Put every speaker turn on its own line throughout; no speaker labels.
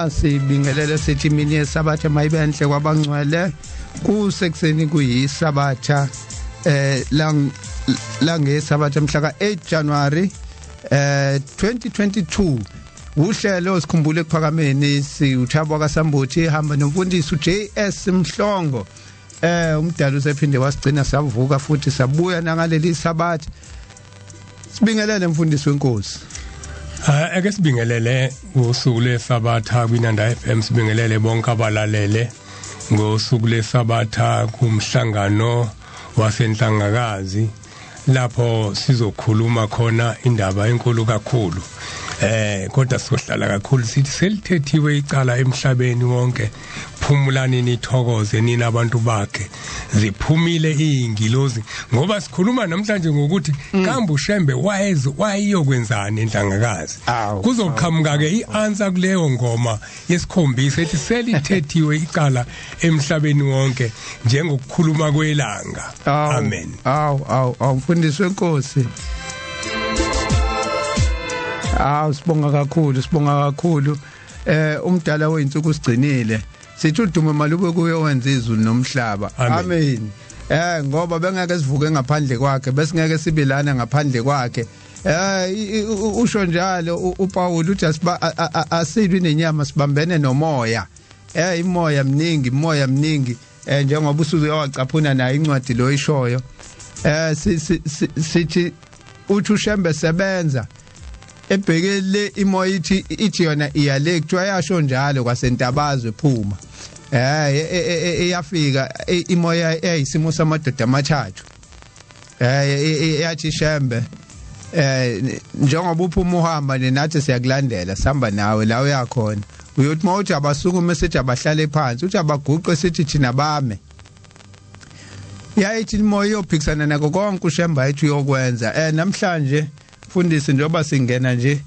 Khona sibingelele, sithi imini yesabatha mayibenhle kwabangcwele. Kusekuseni kuyisabatha lang langesabatha mhla ka8 January 2022. Uhlelo Sikhumbule Ekuphakameni, siuthabo kaSambuthi hamba nomfundisi uJS Mhlongo. Umdala usephinde wasigcina savuka futhi sabuya nangaleli sabatha. Sibingelele, mfundisi wenkosi.
Ake sibingelele ngosuku lesabatha kwiNanda FM, sibingelele bonke abalalele ngosuku lesabatha kumhlangano wasenhlangakazi lapho sizokhuluma khona indaba enkulu kakhulu. Kodwa sizohlala kakhulu sithi selithethiwe icala emhlabeni wonke, phumulani nithokoze nina abantu bakhe, ziphumile izingilozi, ngoba sikhuluma namhlanje ngokuthi kambe uShembe wayeze wayeyokwenzani enhlangakazi. Kuzoqhamuka ke ianswer kuleyo ngoma yesikhombisa ethi selithethiwe icala emhlabeni wonke njengokukhuluma kwelanga. Amen.
Aw aw aw, mfundisi wenkosi. Aw, sibonga kakhulu, sibonga kakhulu. Umdala weinsuku sigcinile. Sithi udumo malube kuye wenza izulu nomhlaba. Amen. Ngoba bengeke sivuke ngaphandle kwakhe, besingeke sibe lana ngaphandle kwakhe. Usho njalo uPaul uthi asilwi nenyama, sibambene nomoya. Imoya mningi, imoya mningi. Njengoba usuze wacaphuna nayo incwadi lo ishoyo. Sithi uthi uShembe sebenza ebhekele imoya ithi yona iyale, kuthiwa yasho njalo kwasentabazwe phuma. Iyafika imoya eyisimo samadoda amathathu. Yathi Shembe, njengoba uphuma uhamba nathi siyakulandela, sihamba nawe la uyakhona. Uyothi mawuthi abasukume sithi abahlale phansi, uthi abaguqe sithi thina bame. Yayithi imoya iyophikisana nako konke uShembe ayithi uyokwenza. Namhlanje mfundisi, njengoba singena nje,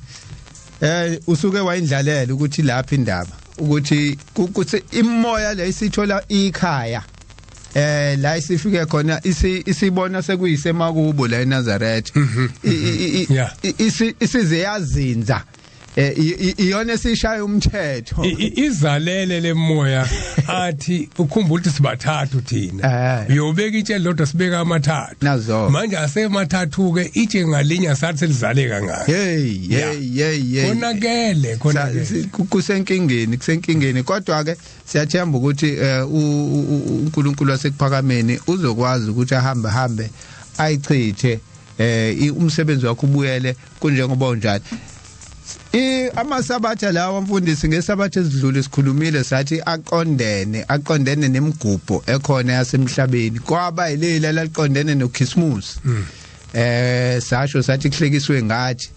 usuke wayindlalela ukuthi lapha indaba ukuthi kuthi imoya le isithola ikhaya la isifike khona, isibona sekuyisemakubo la eNazaretha, isize yazinza, iyona esishaya umthetho.
Izalele lemoya athi ukhumbula ukuthi sibathathu thina, uyobeka itshe lodwa, sibeka amathathu, manje asemathathu ke itshe ngalinye sathi selizale kangaka.
Hey hey hey hey,
konakele, konakele.
Kusenkingeni, kusenkingeni, kodwa ke siyathemba ukuthi uNkulunkulu wasekuphakameni uzokwazi ukuthi ahambe hambe ayichithe, umsebenzi wakho ubuyele kunjengoba unjalo. Amasabatha lawa, mfundisi, ngesabatha ezidlule sikhulumile sathi aqondene nemigubho ekhona yasemhlabeni, kwaba yileli laqondene noChristmas. Sasho sathi kuhlekiswe ngathi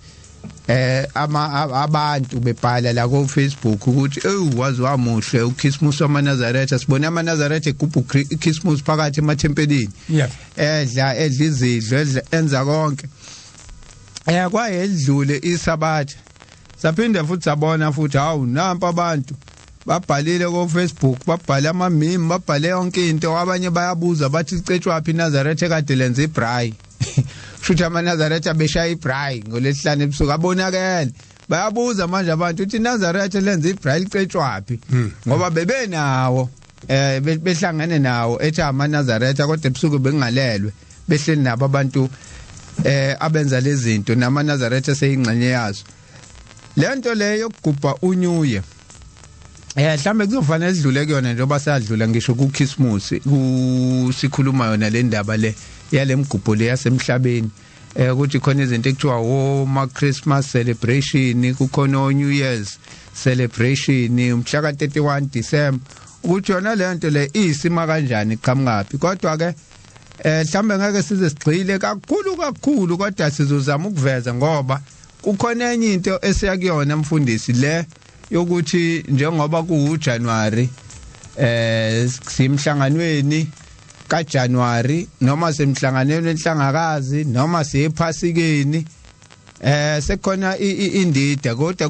ama abantu bebhala la ku Facebook ukuthi ewu wazi wamuhle uChristmas wamaNazaretha, sibone amaNazaretha egubha uChristmas phakathi emathempelini, edla izidlo, enza konke. Kwaye edlule isabatha saphinda futhi sabona futhi, hawu, nampa abantu babhalile ko Facebook, babhale ama meme, babhale yonke into. Abanye bayabuza bathi licetshwa phi iNazaretha kade lenza ibraai? Futhi amaNazaretha beshaya ibraai ngolesihlanu ebusuku, abonakele. Bayabuza manje abantu uthi iNazaretha lenza ibraai licetshwa phi? Ngoba bebenawo behlangene nawo ethi amaNazaretha, kodwa ebusuku bengalelwe behleli nabo abantu abenza lezi zinto, namaNazaretha seyingxenye yazo lento le yokugubha uNew Year. Mhlambe kuzofanele sidlule kuyona njengoba sadlula ngisho ku Christmas, kusikhuluma yona le ndaba le yale mgubho le yasemhlabeni, ukuthi khona izinto ekuthiwa wo ma Christmas celebration, kukhona o New Year's celebration umhla ka 31 December, ukuthi yona le nto le isima kanjani, iqhamukaphi. Kodwa ke mhlambe ngeke size sigxile kakhulu kakhulu, kodwa sizozama ukuveza ngoba kukhona enye into esiya kuyona, mfundisi, le yokuthi njengoba kuuJanuary simhlanganweni kaJanuary noma semhlanganweni enhlangakazi noma siyephasikeni, sekukhona indida, kodwa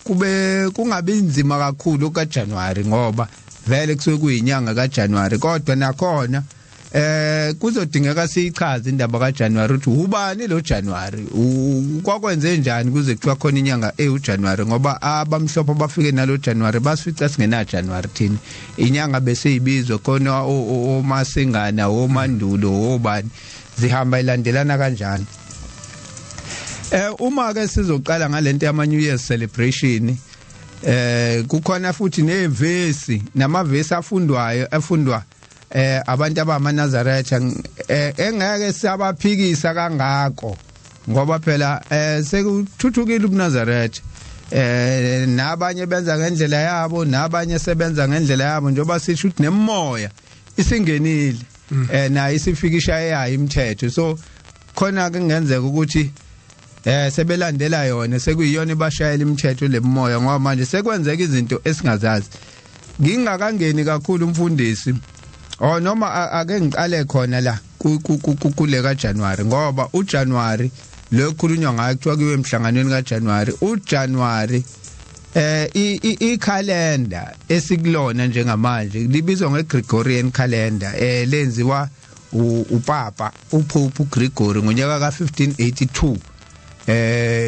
kube kungabi nzima kakhulu kaJanuary ngoba vele kusuke kuyinyanga kaJanuary. Kodwa nakhona Kuzodingeka siyichaze indaba kaJanuary ukuthi ubani lo January, kwakwenze njani kuze kuthiwa khona inyanga eUJanuary, ngoba abamhlophe bafike nalo January basifica singena January thina. Inyanga bese ibizwa khona oMasingana, oMandulo, obani, zihamba ilandelana kanjani. Uma ke sizoqala ngalento yama New Year's celebration, kukhona futhi nevesi namavesi afundwayo afundwa abantu abamaNazaretha, engeke siyabaphikisa kangako ngoba phela sekuthuthukile ubuNazaretha, nabanye benza ngendlela yabo, nabanye sebenza ngendlela yabo, njengoba sisho ukuthi nemoya isingenile, nayo isifikisha yayo imithetho. So khona ke kungenzeka ukuthi sebelandela yona, sekuyiyona ibashayela imithetho lemoya, ngoba manje sekwenzeka izinto esingazazi. Ngingakangeni kakhulu umfundisi, oh noma ake ngiqale khona la kule kaJanuary, ngoba uJanuary lo khulunywa ngayo kuthiwa kuyiwe emhlanganweni kaJanuary. UJanuary ikhalenda esikulona njengamanje libizwa ngeGregorian calendar, lenziwa uPapa uPope uGregory ngonyaka ka1582.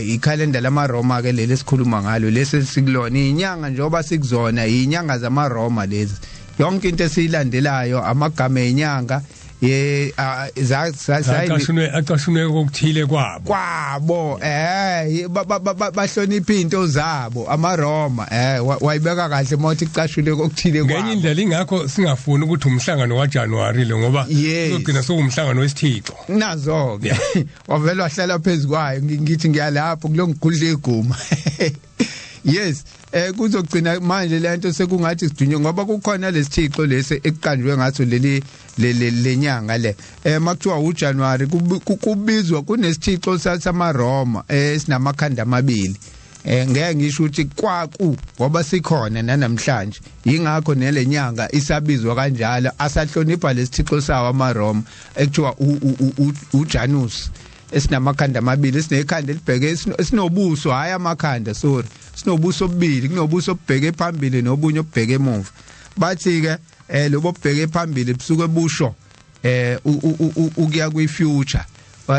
Ikhalenda lamaRoma ke leli esikhuluma ngalo, lesi sikulona inyanga njengoba sikuzona inyanga zamaRoma lezi. Yonke into esiyilandelayo amagama enyanga ye
acashunwe kokuthile kwabo,
bahlonipha into zabo amaRoma. Wayibeka kahle mothi icashunwe kokuthile kwabo.
Ngenye indlela ingakho singafuni ukuthi umhlangano waJanuary lo, ngoba uzogcina sowumhlangano wesithixo
nazo ke wavela wahlala phezukwayo. Ngithi ngiyalapho kulongigudla iguma. Yes, kuzogcina manje lento sekungathi sidunywe ngoba kukhona lesithixo lesi ekuqanjwe ngaso leli lenyanga le. Makuthiwa uJanuary kubizwa kunesithixo samaRoma esinamakhanda amabili. Ngeke ngisho ukuthi kwaku ngoba sikhona namhlanje, ingakho nelenyanga isabizwa kanjalo, asahlonipha lesithixo sawo amaRoma ekuthiwa uJanus, esinamakhanda amabili, esinekhanda elibheke esinobuso, hayi amakhanda, sorry, sinobuso obubili, kunobuso obubheke phambili nobunye obubheke emuva. Bathi ke lobo obubheke phambili busuke busho ukuya kwi future,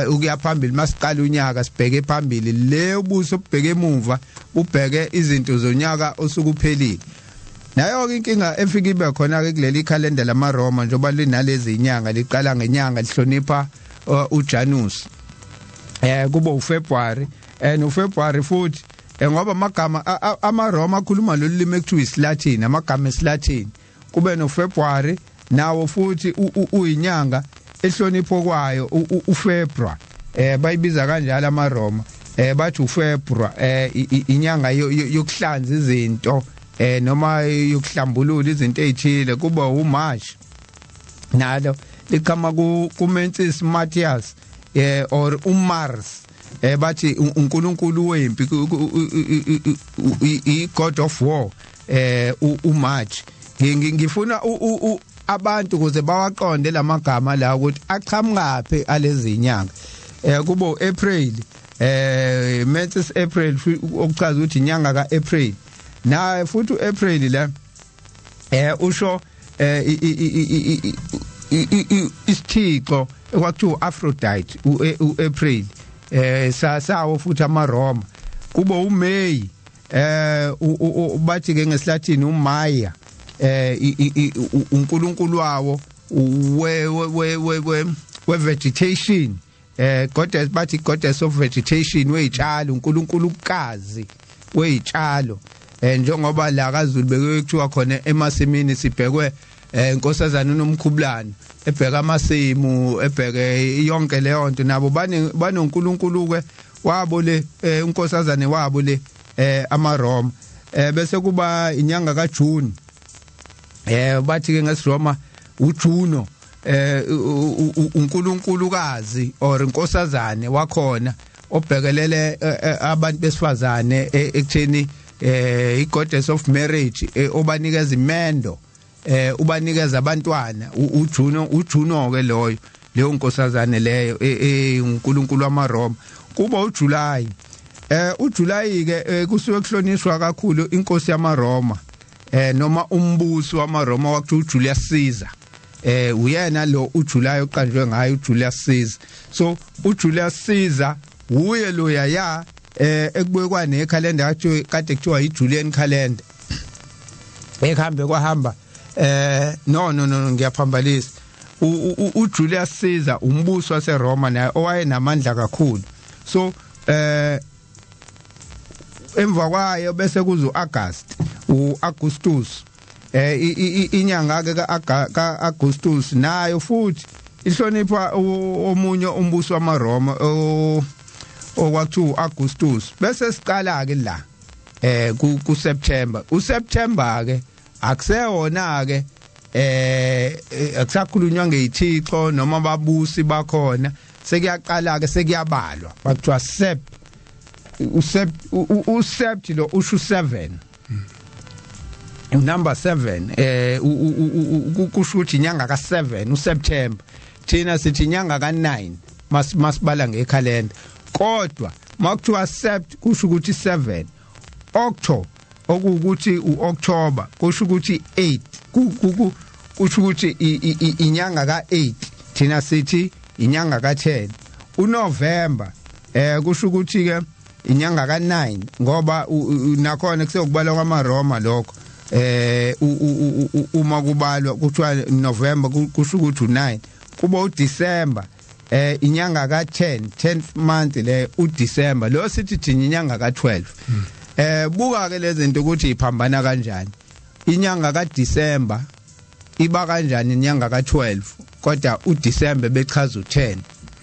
ukuya phambili. Masiqala unyaka sibheke phambili, le ubuso obubheke emuva ubheke izinto zonyaka osukuphelile. Nayo ke inkinga efika ibe khona ke kuleli calendar lamaRoma, njengoba linalezi inyanga liqala ngenyanga lihlonipha uJanus, kuba uFebruary, noFebruary futhi ngoba amagama amaRoma akhuluma lolu limi ekuthiwa isiLatin, amagama esiLatin, kube noFebruary nawo futhi uyinyanga ehlonipho kwayo uFebruary, bayibiza kanjalo amaRoma, bathi uFebruary inyanga yokuhlanza izinto, noma yokuhlambulula izinto ezithile. Kuba uMarch nalo liqhama kuMensis Matthias, or uMars, bathi uNkulunkulu wempi, i God of war, uMarch. Ngifuna abantu ukuze bawaqonde lamagama la ukuthi aqhamukaphi alezi inyanga. Kubo April, Mensis April, okuchaza ukuthi inyanga kaApril. Na futhi uApril la usho isithixo ekwakuthiwa Aphrodite, uApril, sawo futhi amaRoma. Kubo uMay, bathi ke ngesiLatin uMaya, uNkulunkulu wawo we vegetation, goddess, bathi goddess of vegetation, wezitshalo, uNkulunkulukazi wezitshalo. Njengoba la kaZulu bekuthiwa khona emasimini sibhekwe inkosazana uNomkhubulane ebheka amasimu, ebheke yonke leyo nto, nabo banoNkulunkulu ke wabo le, unkosazane wabo le, amaRoma. Bese kuba inyanga kaJune, bathi ke ngesiRoma uJuno, uNkulunkulukazi or inkosazane wakhona obhekelele abantu besifazane ekutheni i-goddess of marriage, obanikeza imendo, ubanikeza abantwana, uJuno ke loyo, leyo nkosazane leyo uNkulunkulu wamaRoma. Kuba uJuly, uJuly ke kusuke kuhlonishwa kakhulu inkosi yamaRoma, noma umbusi wamaRoma wakuthiwa uJulius Caesar. Uyena lo uJuly oqanjwe ngayo uJulius Caesar. So uJulius Caesar uye lo ya ekubekwa nekhalenda kade kuthiwa iJulian calendar. Ekuhambe kwahamba no ngiyaphambalisa. uJulius Caesar umbuso waseRoma naye owayenamandla kakhulu. So emva kwayo bese kuzo August, uAugustus. Inyanga ke kaAugustus nayo futhi ihlonipha omunye umbuso wamaRoma okwathiwa Augustus. Bese siqala ke la ku September. uSeptember ke akusewona ke akusakhulunywa ngezithixo noma ababusi bakhona, sekuyaqala ke sekuyabalwa, bakuthiwa Sept. uSept lo usho 7, number 7, kusho ukuthi inyanga ka7 uSeptember. Thina sithi inyanga ka9 masibala ngekhalenda, kodwa makuthiwa Sept kusho ukuthi 7, October okuwukuthi uOctober kusho ukuthi 8, kusho ukuthi inyanga ka8, thina sithi inyanga ka10. uNovember kusho ukuthi ke inyanga ka9, ngoba nakhona kusekubalwa kwamaRoma lokho. Uma kubalwa kuthiwa November kusho ukuthi u9, kuba uDecember inyanga ka10, 10th month le uDecember lo sithi thina inyanga ka12. Buka ke lezi zinto ukuthi iphambana kanjani. Inyanga kaDecember iba kanjani inyanga ka12, kodwa uDecember bechaza u10.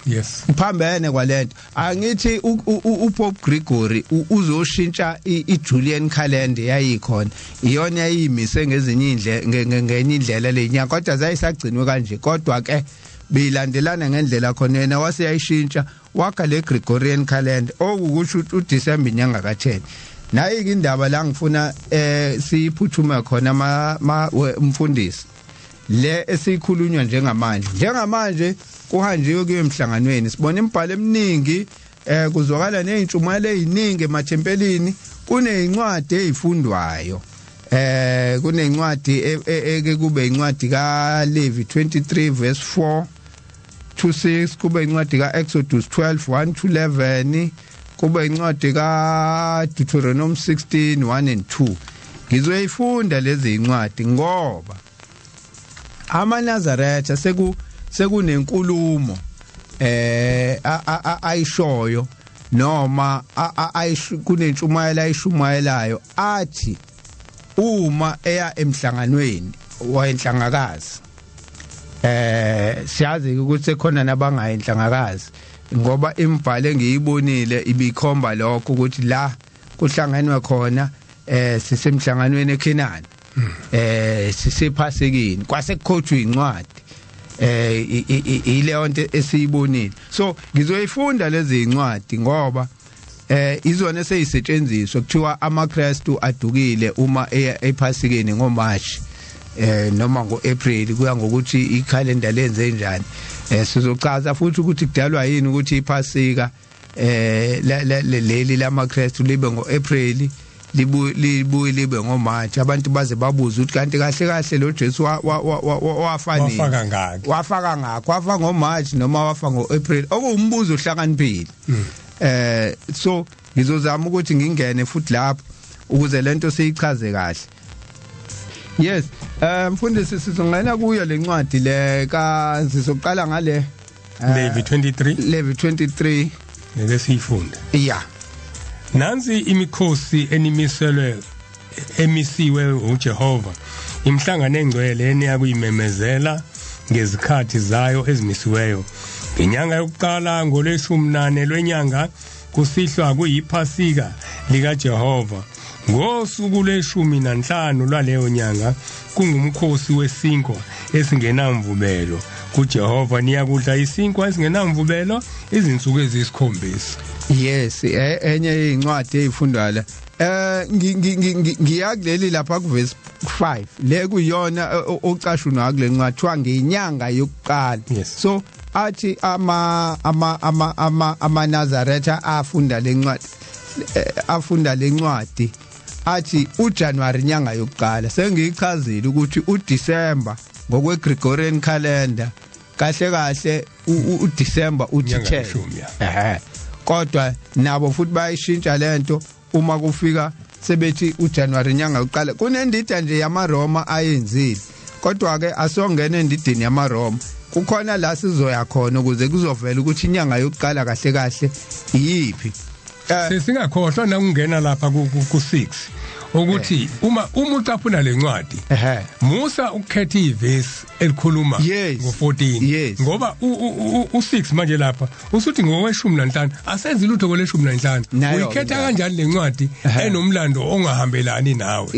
Yes,
uphambene kwalento. Angithi uPope Gregory uzoshintsha iJulian calendar yayikhona, iyona yayimise ngezinye indlela, ngenye indlela lenyanga, kodwa zayisagcinwe kanje, kodwa ke beyilandelana ngendlela khona. Yena wase yayishintsha wakha le Gregorian calendar, okukusho uDecember inyanga ka10. Nayi ke indaba la ngifuna siyiphuthume khona umfundisi, le esikhulunywa njengamanje kuhanjiwe kuye emhlanganweni, sibona imibhalo eminingi, kuzwakala nezintshumayelo eziningi emathempelini, kunezincwadi ezifundwayo. Kunencwadi eke kube incwadi kaLevi 23 verse 4 to 6, kube incwadi kaExodus 12 1 to 11, kube incwadi kaDeuteronomy 16 1 and 2. Ngizoyifunda lezi incwadi ngoba amaNazaretha sekunenkulumo ayishoyo noma kunentshumayelo ayishumayelayo, athi uma eya emhlanganweni wayenhlangakazi, siyazi ukuthi sekhona nabangayi enhlangakazi, ngoba imibhalo engiyibonile ibikhomba lokho ukuthi la kuhlanganwe khona sisemhlanganweni eKhenani, sisephasekeni, kwase kukhotshwa incwadi ileyo nto esiyibonile. So ngizoyifunda lezi incwadi ngoba izona seyisetshenziswa, kuthiwa amaKristu adukile uma eya ephasikeni ngoMarch noma ngoApril, kuya ngokuthi ikhalenda lenze njani. Sizochaza futhi ukuthi kudalwa yini ukuthi iphasika leli lamaKristu libe ngoApril, libuye libe ngoMarch. Abantu baze babuze ukuthi kanti kahle kahle lo Jesu wafa nini,
wafaka ngakho,
wafaka ngakho, wafa ngoMarch noma wafa ngoApril, okuwumbuzo ohlakaniphile. So ngizozama ukuthi ngingene futhi lapho ukuze lento siyichaze kahle. Yes, mfundisi sizongena kuyo lencwadi le ka sizoqala ngale
Levi 23,
Levi 23
ngeke siyifunde.
Yeah.
Nansi imikhosi enimiselwe emisiwe uJehova, imihlangano engcwele eniyakuyimemezela ngezikhathi zayo ezimisiweyo. Ngenyanga yokuqala ngolweshumi lwenyanga kusihlwa kuyiphasika likaJehova. Ngosuku lwe-15 lwaleyo nyanga kungumkhosi wesinkwa esingenamvubelo kuJehova, niyakudla isinkwa esingenamvubelo izinsuku eziyisikhombisa.
Yes, enye incwadi ezifundwa la. Ngiya kuleli lapha ku verse 5 le kuyona ocashunwa kule ncwadi, kuthiwa ngenyanga yokuqala. So athi ama ama ama ama amaNazaretha afunda lencwadi, afunda lencwadi athi uJanuary inyanga yokuqala. Sengiyichazile ukuthi uDecember ngokwe Gregorian calendar kahle kahle uDecember uthi 10. Kodwa nabo futhi bayishintsha lento uma kufika sebethi uJanuary inyanga yokuqala. Kunendida nje yamaRoma ayenzile, kodwa ke asongena endidini yamaRoma. Kukhona la sizoya khona ukuze kuzovela ukuthi inyanga yokuqala kahle kahle iyiphi.
Sesingakhohlwa nakungena lapha ku-6 ukuthi uma ucaphuna lencwadi Musa ukukhetha ivesi elikhuluma ngo-14, ngoba u-6 manje lapha usuthi ngoweshumi nanhlanu, asenzi lutho kweleshumi nanhlanu. Uyikhetha kanjani lencwadi enomlando ongahambelani nawe?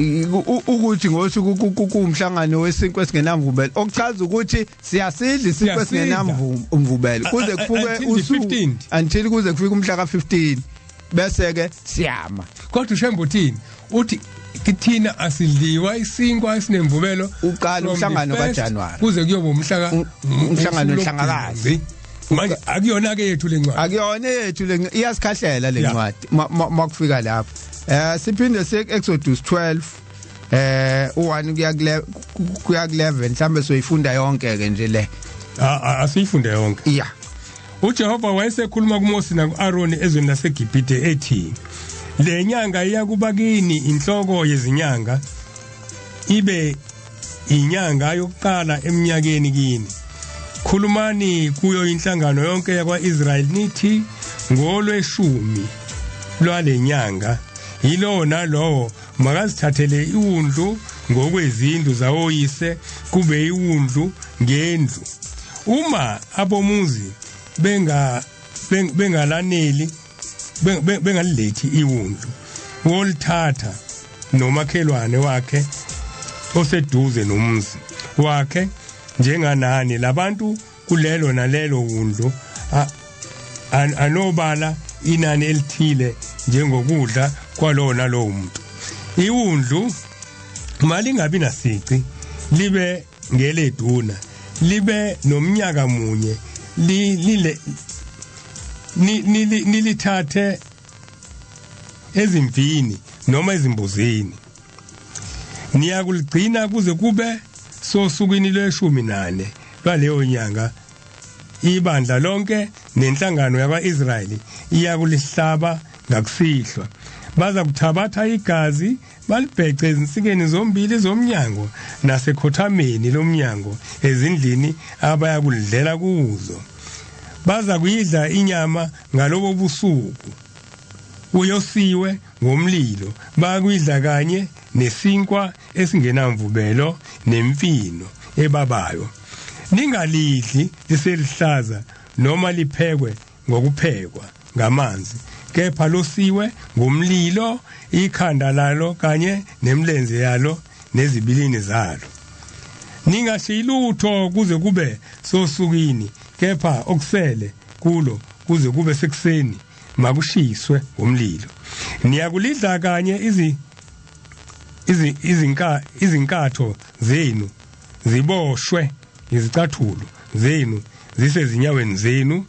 Ukuthi ngosuku kuwumhlangano wesinkwa esingenamvubelo, okuchaza ukuthi siyasidla isinkwa esingenamvubelo kuze kufike usuku until kuze kufike umhla ka-15, bese ke siyama.
Kodwa uShembe uthini? Uthi kithina asidliwa isinkwa esinemvubelo
uqala umhlangano kaJanuary
kuze kuyoba umhla
umhlangano wenhlangakazi.
Manje akuyona ke yethu lencwadi,
akuyona yethu le, iyasikhahlela lencwadi makufika lapho. Siphinde siye Exodus 12 u1 kuya ku11, mhlambe soyifunda yonke ke nje le.
Asiyifunde yonke.
Yeah.
uJehova wayesekhuluma kuMose nakuAroni ezweni laseGibhithe ethi, le nyanga iyakuba kini inhloko yezinyanga, ibe inyanga yokuqala eminyakeni kini. Khulumani kuyo inhlangano yonke yakwaIsrayeli nithi, ngolweshumi lwale nyanga yilowo nalowo makazithathele iwundlu ngokwezindlu zawoyise, kube iwundlu ngendlu. Uma abomuzi bengalaneli bengalilethi iwundlu, wolithatha nomakhelwane wakhe oseduze nomzi wakhe njenganani labantu kulelo nalelo wundlu, anobala inani elithile njengokudla kwalowo nalowo muntu. Iwundlu malingabi nasici, libe ngeleduna, libe nomnyaka munye, nilithathe ezimvini noma ezimbuzini. Niyakuligcina kuze kube sosukwini lweshumi nane lwaleyo nyanga. Ibandla lonke nenhlangano yakwa-Israyeli iyakulihlaba ngakusihlwa. Baza kuthabatha igazi balibhece ezinsikeni zombili zomnyango nasekhothameni lomnyango ezindlini abayakulidlela kuzo. Baza kuyidla inyama ngalobo busuku, uyosiwe ngomlilo, bakuyidla kanye nesinkwa esingenamvubelo nemfino ebabayo. Ningalidli liselihlaza noma liphekwe ngokuphekwa ngamanzi, kepha losiwe ngomlilo, ikhanda lalo kanye nemlenze yalo nezibilini zalo. Ningashiyi lutho kuze kube sosukwini, kepha okusele kulo kuze kube sekuseni makushiswe ngomlilo. Niyakulidla kanye izinkatho zenu ziboshwe, izicathulo zenu zisezinyaweni zenu,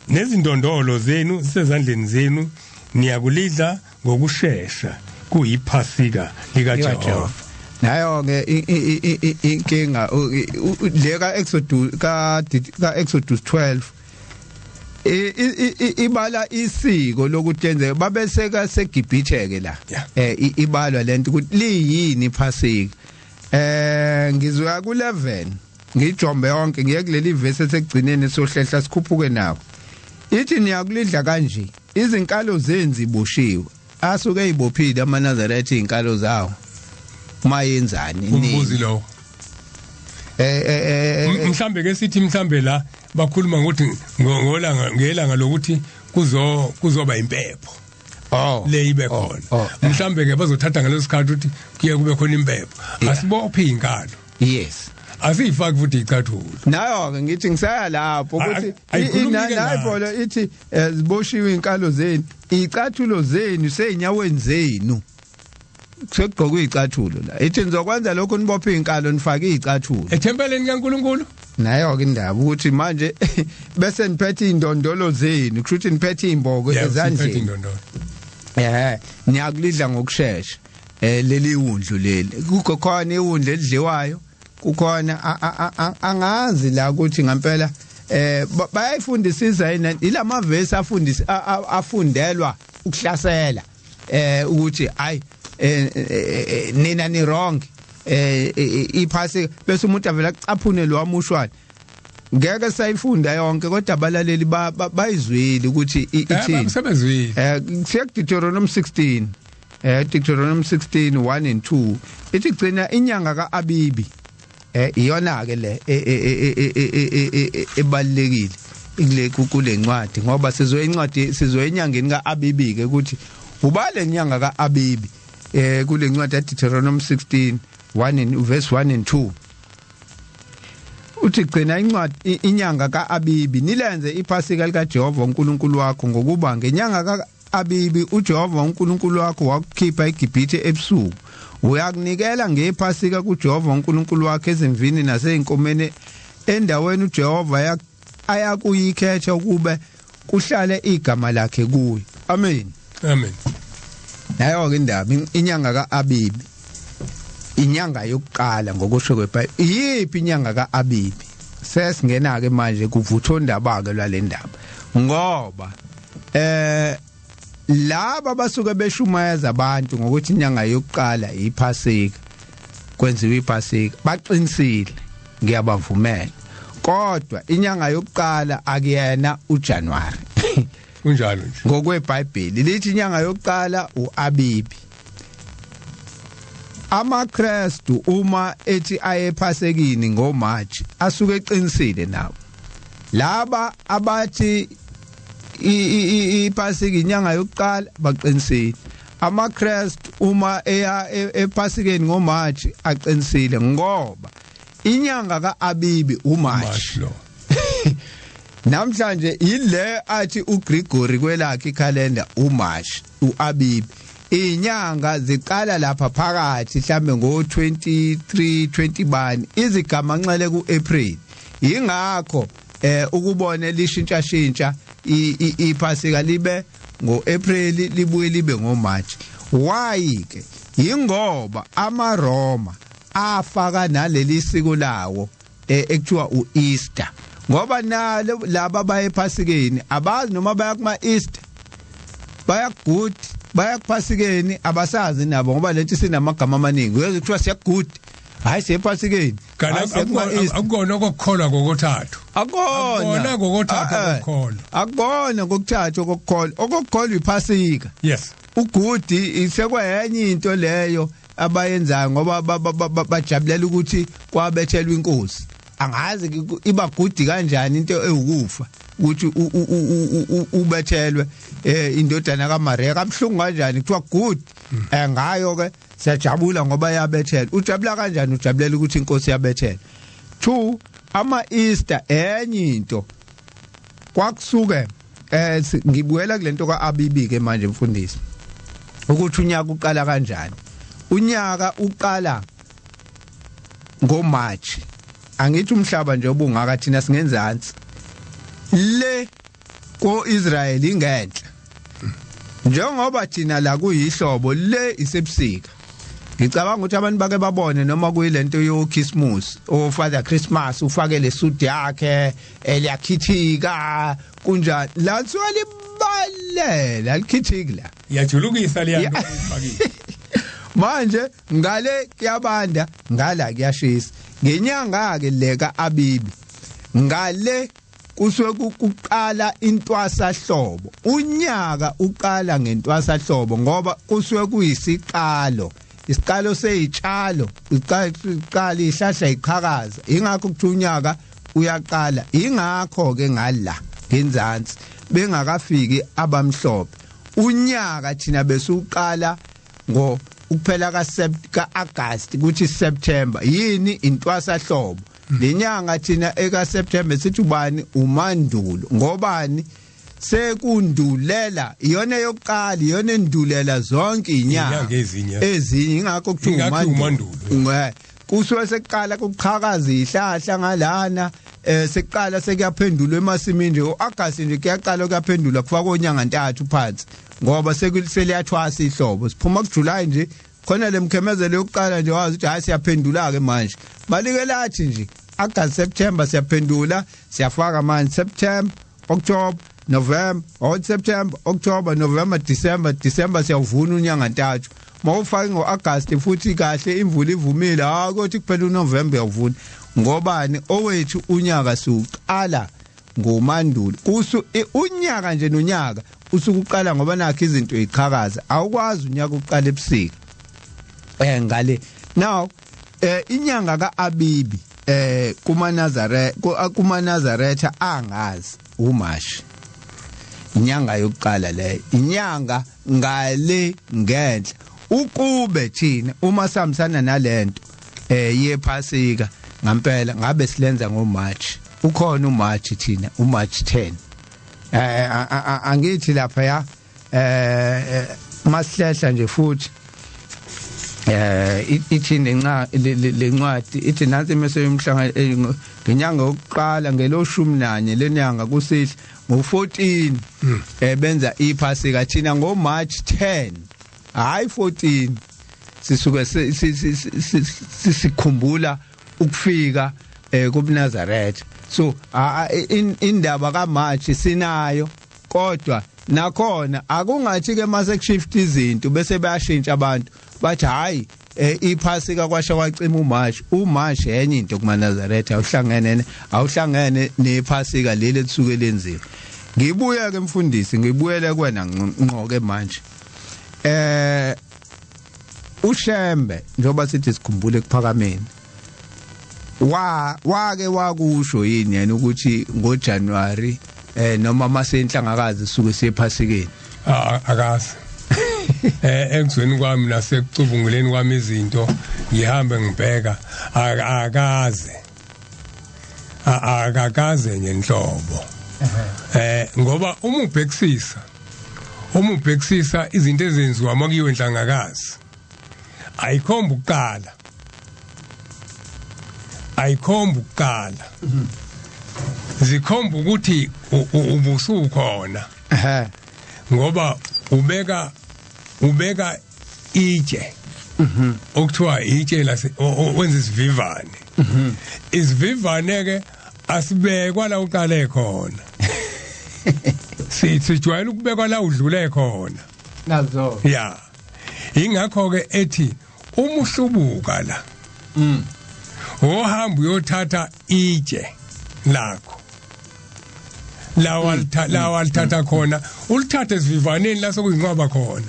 nezindondolo zenu zisezandleni zenu. Niyakulidla ngokushesha, kuyiphasika likaJehova.
Nayo ke inkinga le ka Exodus ka Exodus 12 ibala isiko lokuthi babeseka seGibhithe ke la, ibalwa lento ukuthi liyini iphasika. Ngizoya ku11 ngijombe yonke ngiye kuleli verse esekugcineni sohlehla sikhuphuke nako. Ithi niyakulidla kanje, izinkalo zenzi iboshiwe. Asuke ezibophile amaNazaretha izinkalo zawo. Mayenzani
umbuzi lo? Mhlambe ke sithi mhlambe la bakhuluma ngokuthi ngolanga ngelanga lokuthi kuzoba impepho. Le ibe khona. Mhlambe ke bazothatha ngaleso sikhathi ukuthi kuye kube khona impepho. Asibophe izinkalo.
Yes.
Asifaki futhi icathulo.
Nayo ke ngithi ngisaya lapho ukuthi inayibhola ithi ziboshiwe izinkalo zenu, icathulo zenu seyinyaweni zenu. Sekugqokwa izicathulo la. Ithi nizokwenza lokho nibophe izinkalo nifake izicathulo.
Ethempeleni kaNkuluNkulu.
Nayo ke indaba ukuthi manje bese niphethe indondolo zenu, kusho ukuthi niphethe izimboko ezandleni. Niyakulidla ngokusheshsha. Leli wundlu leli, kukho khona iwundlu elidliwayo, kukhona angazi la ukuthi ngempela bayayifundisisa yini ilamavesi afundisa afundelwa ukuhlasela, ukuthi hayi, nina ni wrong, iphasi, bese umuntu avela acaphune lo wamushwana. Ngeke sayifunda yonke, kodwa abalaleli bayizwile ukuthi ithini.
Sebezwile.
Siya Deuteronomy 16, Deuteronomy 16 1 and 2, ithi gcina inyanga kaAbibi. Iyona ke le ebalekile kule kule ncwadi, ngoba sizoya incwadi, sizoya enyangeni kaAbibi ke, ukuthi ubale inyanga kaAbibi kule ncwadi ya Deuteronomy 16 1 and verse 1 and 2. Uthi gcina incwadi inyanga kaAbibi, nilenze iphasika likaJehova uNkulunkulu wakho, ngokuba ngenyanga kaAbibi uJehova uNkulunkulu wakho wakukhipha eGibhithe ebusuku. Uyakunikela ngephasika kuJehova uNkulunkulu wakho ezimvini naseyinkomeni, endaweni uJehova ayakuyikhetha ukube kuhlale igama lakhe kuyo. Amen.
Amen.
Nayo ke indaba, inyanga kaAbibi, inyanga yokuqala ngokusho kweBhayibheli. Iyiphi inyanga kaAbibi? Sesingena ke manje kuvutha ondaba ke lwale ndaba, ngoba laba basuke beshumayeza abantu ngokuthi inyanga yokuqala iphasika, kwenziwa iphasika, baqinisile, ngiyabavumela, kodwa inyanga yokuqala akuyena uJanuary.
Kunjalo nje.
NgokweBhayibheli lithi inyanga yokuqala uAbibi. AmaKristu uma ethi ayephasekini ngoMarch asuke eqinisile nawo. Laba abathi iphasika inyanga yokuqala baqinisile. AmaKristu uma eya ephasikeni ngoMarch aqinisile, ngoba inyanga kaAbibi uMarch.
Lo
Namhlanje ile athi uGregory kwelakhe ikhalenda uMarch uAbibi. Inyanga ziqala lapha phakathi mhlambe ngo23 20 bani, izigamanxele kuApril. Ingakho ukubone lishintsha shintsha iphasika, libe ngoApril, libuye libe ngoMarch. Why ke? Ingoba amaRoma afaka naleli siko lawo ekuthiwa uEaster, ngoba nalo laba bayephasikeni abazi noma baya kuma Easter, baya good, baya kuphasikeni, abasazi nabo, ngoba lento sinamagama amaningi. Uyezwa kuthiwa siya good, hayi, siyephasikeni.
Kana akukona okukholwa ngokuthathu.
Akona.
Akukona ngokuthathu okukholwa.
Akubona ngokuthathu okukholwa. Okukholwa iphasika. Ugudi isekwenye into leyo abayenzayo, ngoba bajabulela ukuthi kwabethelwa inkosi. Angazi iba gudi kanjani into ewukufa, ukuthi ubethelwe indodana kaMaria, kabhlungu kanjani, kuthiwa good ngayo ke, siyajabula ngoba yabethelwa. Ujabula kanjani? Ujabulela ukuthi inkosi yabethelwa. Two, ama Easter enye into kwakusuke ngibuyela kulento kaAbibi ke manje, mfundisi, ukuthi unyaka uqala kanjani. Unyaka uqala ngoMarch. Angithi umhlaba nje obungaka, thina singenzansi, le koIsrael ingenhla. Njengoba thina la kuyihlobo, le isebusika. Ngicabanga ukuthi abantu bake babone noma kuyilento yo Christmas, o Father Christmas ufake le suit yakhe eliyakhithika kunjani la, kuthiwa libalela likhithiki la.
Iyajulukisa leya nto uyifakile.
Manje ngale kuyabanda, ngala kuyashisa. Ngenyanga ke le kaAbibi ngale kusuke kuqala intwasahlobo. Unyaka uqala ngentwasahlobo ngoba kusuke kuyisiqalo, isiqalo seyitshalo, iqala ihlahla iqhakaza, ingakho kuthi unyaka uyaqala. Ingakho ke ngala ngenzansi bengakafiki abamhlophe, unyaka thina besuqala ngo ukuphela ka August kuthi September. Yini intwasahlobo? Lenyanga thina eka September sithi ubani? Umandulo. Ngobani? Sekundulela iyona yokuqala, iyona endulela zonke inyanga.
Inyanga ezinye.
Ezinye, ingakho kuthiwa
Ingakho
umandulo.
uMandulo.
Kusuke sekuqala kuqhakaza ihlahla ngalana, sekuqala sekuyaphendulwa emasimini nje uAugust nje, kuyaqala kuyaphendulwa, kufaka onyanga ntathu phansi, ngoba sekuliyathwasa ihlobo. Siphuma kuJuly nje Khona lemkhemezelo yokuqala nje wazi ukuthi hayi siyaphendula ke manje. Balike lathi nje August, September siyaphendula, siyafaka manje September, October, November, September, October, November, December, December siyawuvuna unyanga ntathu. Mawufake ngoAugust futhi kahle imvula ivumile, ha kothi kuphela uNovember uyawuvuna. Ngobani owethu unyaka siuqala ngoMandulo. Kusu unyaka nje nonyaka usukuqala ngoba nakho izinto iqhakaza. Awukwazi unyaka uqala ebusika. Ngale now inyanga kaAbibi kumaNazaretha, kumaNazaretha angazi uMashi. Inyanga yokuqala le, inyanga ngale ngenhla. Ukube thina uma sihambisana nalento yephasika ngempela ngabe silenza ngoMarch. Ukhona uMarch thina, uMarch 10. Angithi lapha ya masihlehla nje futhi ithi lencwadi ithi nansi imise yomhlangano ngenyanga yokuqala ngelo 11 lenyanga kusihle ngo14 benza iphasika. Thina ngoMarch 10 hayi 14 sisuke sikhumbula ukufika kubuNazaretha. So indaba kaMarch sinayo, kodwa nakhona akungathi ke mase kushift izinto bese bayashintsha abantu bathi hayi iphasika kwasha kwacima uMarch. uMarch enye into kumaNazaretha, awuhlangene nephasika leli elisuke lenziwe. Ngibuya ke mfundisi, ngibuyele kuwena ngqo ke manje. uShembe njoba sithi sikhumbule ekuphakameni, wake wakusho yini yena ukuthi ngoJanuary noma masenhlangakazi suke siyephasikeni?
Akazi. Ekuzweni kwami nasekucubunguleni kwami izinto ngihambe ngibheka, akaze akakaze ngenhlobo. Ngoba uma ubhekisisa izinto ezenziwa makuyiwe enhlangakazi ayikhomba ukuqala, zikhomba ukuthi ubusukhona. Ngoba ubeka itshe okuthiwa itshe lase wenza isivivane. Isivivane ke asibekwa la uqale khona, sijwayele ukubekwa la udlule khona
nazo.
Ya, ingakho ke ethi uma uhlubuka la ohamba uyothatha itshe lakho lawa lithatha khona, ulithathe esivivaneni la sokuyinqwaba khona,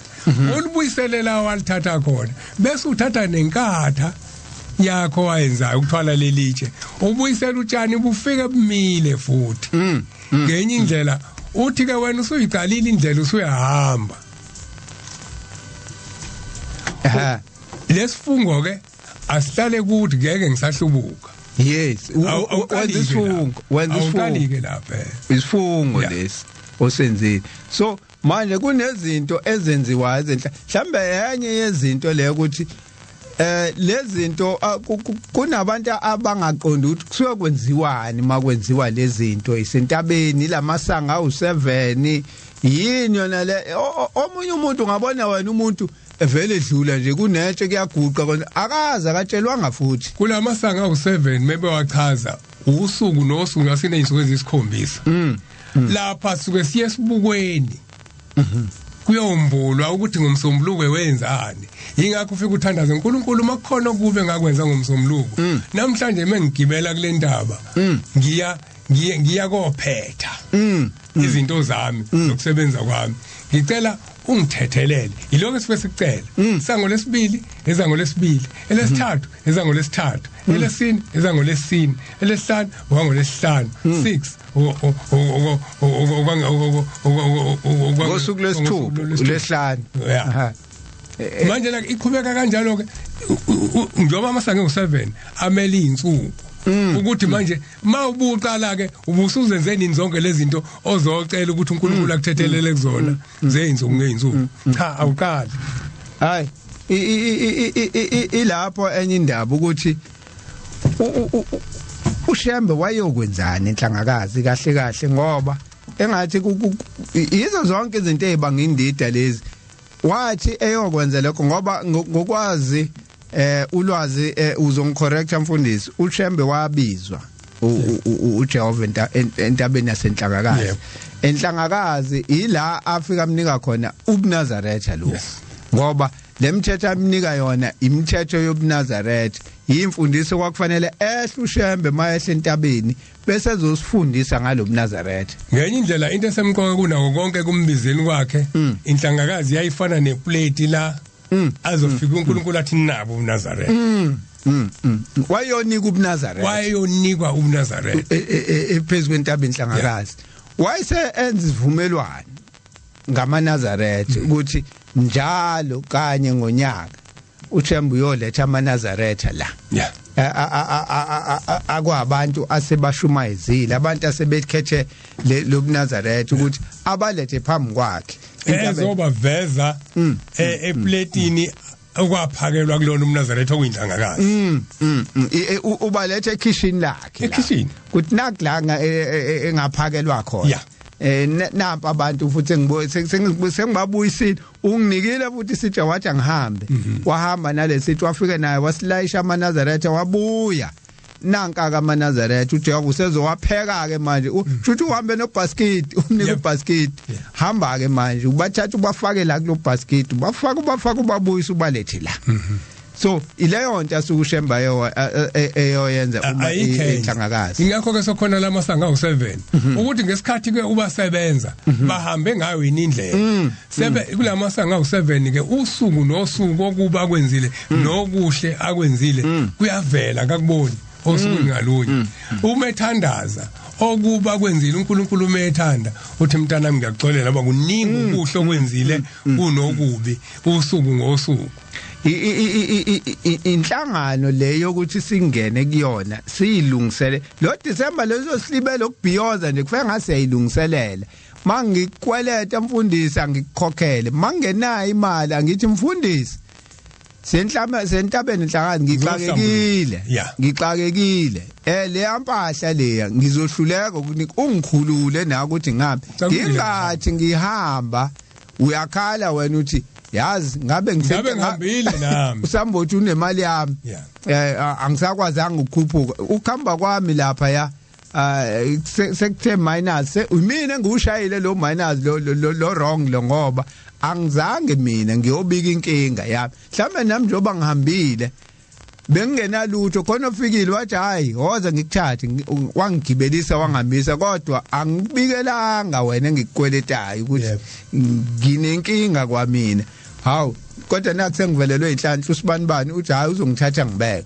ulibuyisele la walithatha khona, bese uthatha nenkatha yakho wayenzayo ukuthwala lelitshe, ubuyisela utshani bufike bumile futhi. Ngenye indlela uthi ke wena usuyiqalile indlela usuyahamba. Lesifungo ke asihlale kuthi ngeke ngisahlubuka.
Yes, wenza isifungo, wenza
isifungo lapha,
isifungo lesi osenzile. So manje kunezinto ezenziwayo ezinhle, mhlambe enye yezinto leyo ukuthi lezinto kunabantu abangaqondi ukuthi kusuke kwenziwani makwenziwa lezinto isentabeni lamasanga awu7 yini yona le. Omunye umuntu ungabona wena umuntu evele edlula nje kunetshe kuyaguqa kona akaze akatshelwanga futhi.
Kulamasanga awu7 mebe wachaza usuku nosuku ngasineyinsuku ezisikhombisa. Lapha suke siye sibukweni kuyombulwa ukuthi ngomsombuluko wenzani. Ingakho ufika uthandaze uNkulunkulu makukhona okube ngakwenza ngomsombuluko. Namhlanje mengigibela kule ndaba ngiya kophetha izinto zami nokusebenza kwami, ngicela ungithethelele. Yiloko esifike sikucela. Isango lesibili, izango lesibili, elesithathu, izango lesithathu, elesine, izango lesine, elesihlanu, wango lesihlanu, 6
ngosuku lwesithupha lesihlanu.
Manje la iqhubeka kanjalo ke njengoba amasango u7 amele izinsuku ukuthi manje mawubuqala ke ubusuzenze nini zonke lezi zinto ozocela ukuthi uNkulunkulu akuthethelele kuzona zeinsuku ngeinsuku. Cha, awuqali.
Hayi, ilapho enye indaba ukuthi uShembe wayokwenzani enhlangakazi kahle kahle, ngoba engathi yizo zonke izinto ezibanga indida lezi. Wathi eyokwenza lokho ngoba ngokwazi ulwazi, uzongicorrecta mfundisi, uShembe wabizwa uJehova entabeni yaseNhlangakazi. Enhlangakazi ila afika amnika khona ubuNazaretha lo, ngoba lemthetho amnika yona imithetho yobuNazaretha, imfundiso kwakufanele ehle uShembe mayehle entabeni bese ezosifundisa ngalobuNazaretha.
Ngenye indlela into esemqoka kunako konke kumbizeni kwakhe, inhlangakazi yayifana neplate la azofika uNkulunkulu athi nabo ubuNazaretha.
Wayonika ubuNazaretha,
wayonikwa ubuNazaretha
ephezulu kwentaba inhlangakazi. Wayese enza isivumelwano ngamaNazaretha ukuthi njalo kanye ngonyaka uThemba uyoletha amaNazaretha la. Akwabantu asebashumayezile, abantu asebekhethe lobuNazaretha ukuthi abalethe phambi kwakhe
ezobaveza epletini okwaphakelwa kulona umNazaretha okuyinhlangakazi.
Ubalethe ekhishini lakhe,
ekhishini
kuthi nakulanga engaphakelwa khona. Nampa abantu futhi sengibabuyisile, unginikile futhi sitsha wathi angihambe. Wahamba nalesithi wafika naye wasilayisha amaNazaretha wabuya. Nanka kaManazaretha uJehova usezowapheka ke manje, futhi uhambe nobasket, umnike ubasket, hamba ke manje ubathatha ubafake la kulo basket, ubafaka ubabuyisa ubalethe la. So ileyo nto asukushemba eyoyenza uma inhlangakazi.
Ingakho ke sokhona lamasanga awu7 ukuthi ngesikhathi ke ubasebenza bahambe ngayo yini indlela sebe kulamasanga awu7 ke usuku nosuku okuba kwenzile nokuhle akwenzile kuyavela akakuboni osukwini ngalunye. Uma ethandaza okuba kwenzile uNkulunkulu uma ethanda uthi mntanami ngiyakuxolela ngoba kuningi ukuhle okwenzile kunokubi usuku ngosuku.
Inhlangano leyo ukuthi singene kuyona siyilungisele lo December lezo silibele ukubhiyoza nje kufanele ngase siyilungiselela. Mangikweleta mfundisi angikukhokhele, mangenayo imali angithi mfundisi sentabeni inhlangano ngixakekile, ngixakekile le yampahla leya ngizohluleka ukunika, ungikhulule na ukuthi ngihambe. Ngingathi ngihamba uyakhala wena uthi yazi ngabe
ngihambile nami,
usambothi unemali yami angisakwazanga ukukhuphuka ukuhamba kwami lapha ya sekuthe minus mina ngiwushayile lo minus lo wrong lo ngoba angizange mina ngiyobika inkinga yami. Mhlawumbe nami njengoba ngihambile bengingenalutho khona ofikile wathi hayi woza ngikuthathe, wangigibelisa wangihambisa, kodwa angikubikelanga wena engikukweletayo ukuthi nginenkinga kwamina. Hawu kodwa naku sengivelelwe inhlanhla usibani bani uthi hayi uzongithatha ngibeke.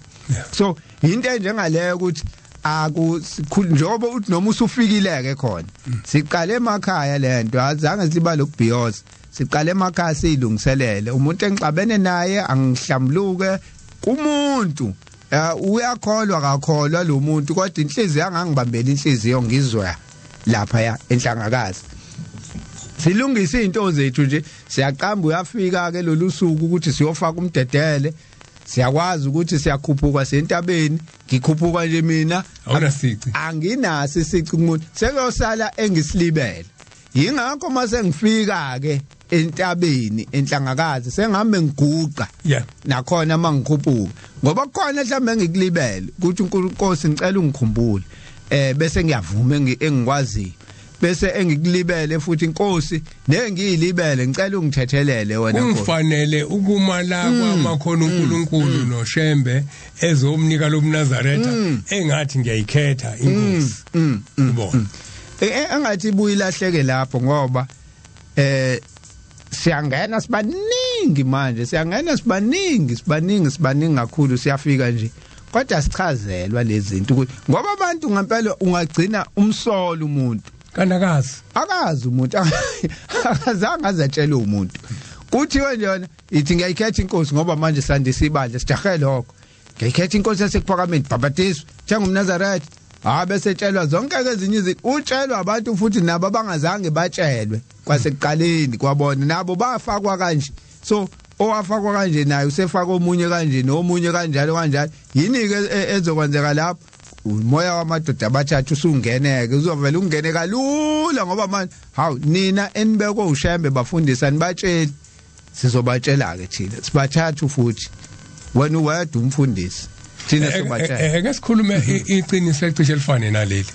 So into enjengaleyo ukuthi akusikhulu njengoba uthi noma usufikileke khona siqale emakhaya lento azange sibale ukubhiyoza, siqale emakhaya siyilungiselele. Umuntu engixabene naye angihlambuluke kumuntu, uyakholwa akakholwa lo muntu, kodwa inhliziyo angangibambela inhliziyo ngizwe lapha ya enhlangakazi. Silungisa izinto zethu nje siyaqamba, uyafika ke lolu suku ukuthi siyofaka umdedele, siyakwazi ukuthi siyakhuphuka sentabeni, ngikhuphuka nje mina
awunasici,
anginaso isici kumuntu, sekuyosala engisilibele. Yingakho mase ngifika ke entabeni enhlangakazi sengihambe ngiguqa nakhona mangikhuphuka, ngoba kukhona mhlawumbe engikulibele ukuthi uNkulunkulu ngicela ungikhumbule, bese ngiyavuma engikwaziyo, bese engikulibele futhi inkosi nengiyilibele ngicela ungithethelele wena
Nkosi. Ungifanele ukuma la kwamakhona uNkulunkulu noShembe ezomnika lobuNazaretha engathi ngiyayikhetha inkosi. Ubona
engathi ibuye ilahleke lapho ngoba siyangena sibaningi manje, siyangena sibaningi kakhulu, siyafika nje kodwa sichazelwa lezi zinto ukuthi ngoba abantu ngempela ungagcina umsolo umuntu
kanakazi
akazi umuntu akazange azatshela umuntu kuthiwe nje yona ithi ngiyayikhetha inkosi ngoba manje sandisa ibandla sijahe lokho, ngiyayikhetha inkosi yasekuphakameni bhabhatiswa njengomNazaretha. Ha bese tshelwa zonke ezinye izinto, utshelwa abantu futhi nabo abangazange batshelwe kwasekuqaleni kwabona nabo bafakwa kanje. So owafakwa kanje naye usefaka omunye kanje nomunye kanjalo kanjalo. Yini ke ezokwenzeka lapho? Umoya wamadoda abathathu usungeneke, uzovela ungene kalula ngoba manje hawu nina enibekwe uShembe bafundisa nibatsheli Sizobatshela ke thina, sibathathu futhi, wena uwedwa umfundisi, thina sobatshela.
Ake sikhulume iqiniso elicishe elifane naleli.